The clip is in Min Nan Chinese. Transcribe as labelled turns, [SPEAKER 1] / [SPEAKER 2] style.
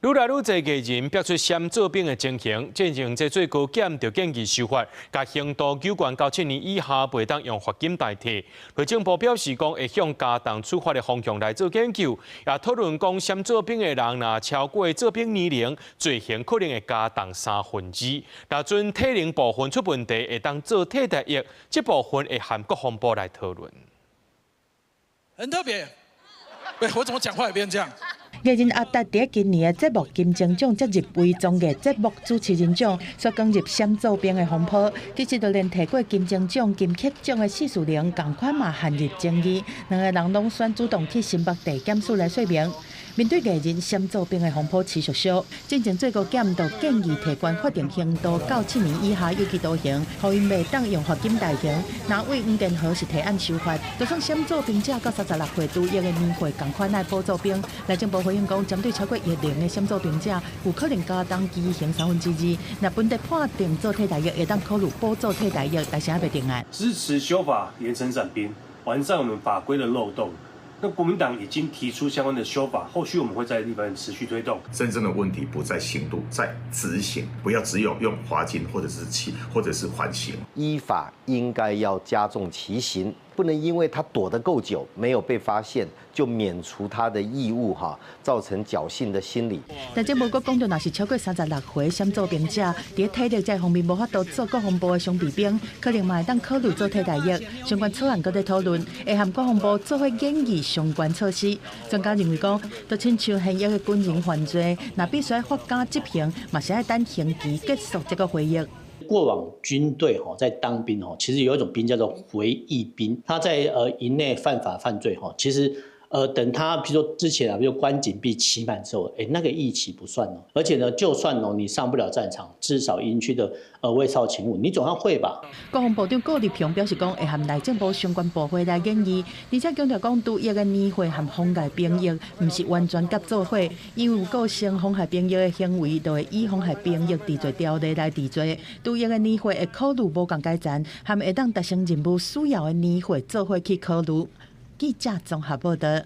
[SPEAKER 1] 愈來愈濟藝人逼出閃做兵的情形，進前這最高檢就建議修法，共刑度糾懸到7年以下，袂當用罰金代替。內政部表示講，會向加重處罰的方向來做研究，也討論講閃做兵的人若超過做兵年齡，罪刑可能會加重2/3。若準體能部分出問題，會當做替代役，這部分會和國防部來討論。
[SPEAKER 2] 很特別，喂，我怎麼講話也變這樣？
[SPEAKER 3] 藝人阿達佇今年的節目金鐘獎才入圍綜藝節目主持人獎，煞捲入閃做兵的風波。其實就連提過金鐘獎、金曲獎的薛仕凌，仝款嘛陷入爭議。兩个人攏選主動去新北地檢署來說明。面對藝人閃做兵的風波持續燒，進前最高檢就建議提懸法定刑度到7年以下有期徒刑，予𪜶袂當用罰金代刑。若為黃健和是提案修法，就算閃做兵者到36歲除役的年歲仝款愛補做兵。內政部回應講，針對超過役齡的閃做兵者，有可能加重其刑2/3。若本地判定做替代役，會當考慮補做替代役，但是猶未定案。
[SPEAKER 4] 支持修法嚴懲傘兵，完善我們法規的漏洞。那國民黨已經提出相關的修法，後續我們會在立法院持續推動。
[SPEAKER 5] 真正的問題不在刑度，在執行，不要只有用罰金或者是期或者是緩刑。
[SPEAKER 6] 依法應該要加重其刑，不能因為他躲得夠久，沒有被發現，就免除他的義務哈，造成僥倖的心理。
[SPEAKER 3] 但這無閣講著，若是超過36歲閃做兵者，佇體力這方面無法度做國防部的常備兵，可能嘛會當考慮做替代役。相關草案閣咧討論，會和國防部做伙研議相關措施。專家認為講，就親像現役的軍人犯罪，若必須罰加執行，嘛是愛等刑期結束才閣回役。
[SPEAKER 7] 過往軍隊吼在當兵吼，其實有一種兵叫做回役兵，他在營內犯法犯罪吼，其實等他，比如說之前啊，比如關禁閉期滿之後，哎，那個役期不算哦。而且呢，就算哦你上不了戰場，至少營區的衛哨勤務，你總要會吧？
[SPEAKER 3] 國防部長顧立雄表示講，會和內政部相關部會來研議，而且強調講，除役的年歲和妨礙兵役，毋是完全佮做伙，因為有構成妨害兵役的行為，就會依妨害兵役治罪條例來治罪。除役的年歲會考慮無仝解層，和會當達成任務需要的年歲做伙去考慮。記者綜合報道。